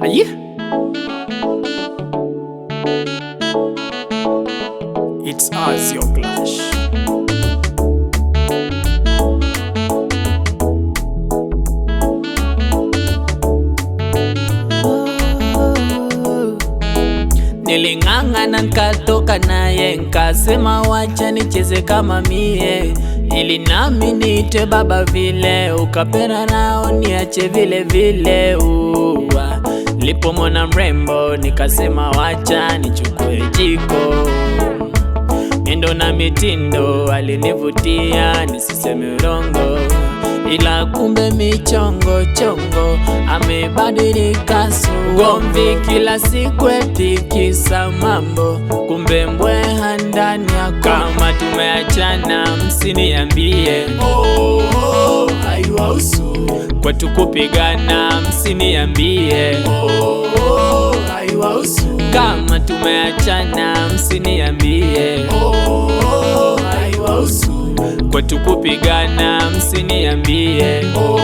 Aye. It's Azio Clash. Niling'ang'ana nkatoka naye, nkasema wacha nicheze kama mie, ili nami niite baba vile, ukapenda nao niache vile vile. Uwa nilipomwona mrembo nikasema wacha nichukue jiko, miendo na mitindo alinivutia, nisiseme urongo, ila kumbe michongo chongo amebadilika ugomvi kila siku eti kisa mambo, kumbe mbweha ndani ya kama tumeachana msiniambie, Oh, oh, haiwahusu. Kwetu kupigana msiniambie, Oh, oh, haiwahusu. Kama tumeachana msiniambie, Oh, oh, haiwahusu. Kwetu kupigana msiniambie, Oh,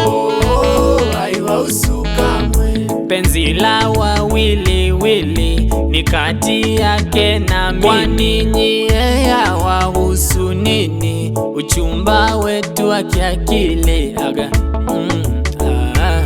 oh, haiwahusu kamwe. Penzi la wawili wili ni kati yake na mimi, kwani nyie yawahusu nini? Uchumba wetu wa kiakili aga ah.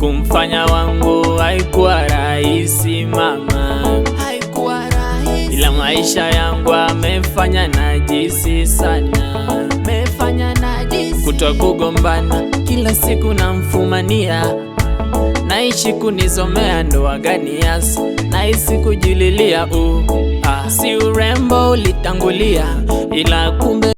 Kumfanya wangu haikuwa rahisi mama, Haikuwa rahisi. Ila maisha yangu amefanya najisi sana, Mefanya najisi. Kutwa kugombana kila siku namfumania, naishi kunizomea ndoa gani yasa, naishi kujililia si urembo ulitangulia, ila kumbe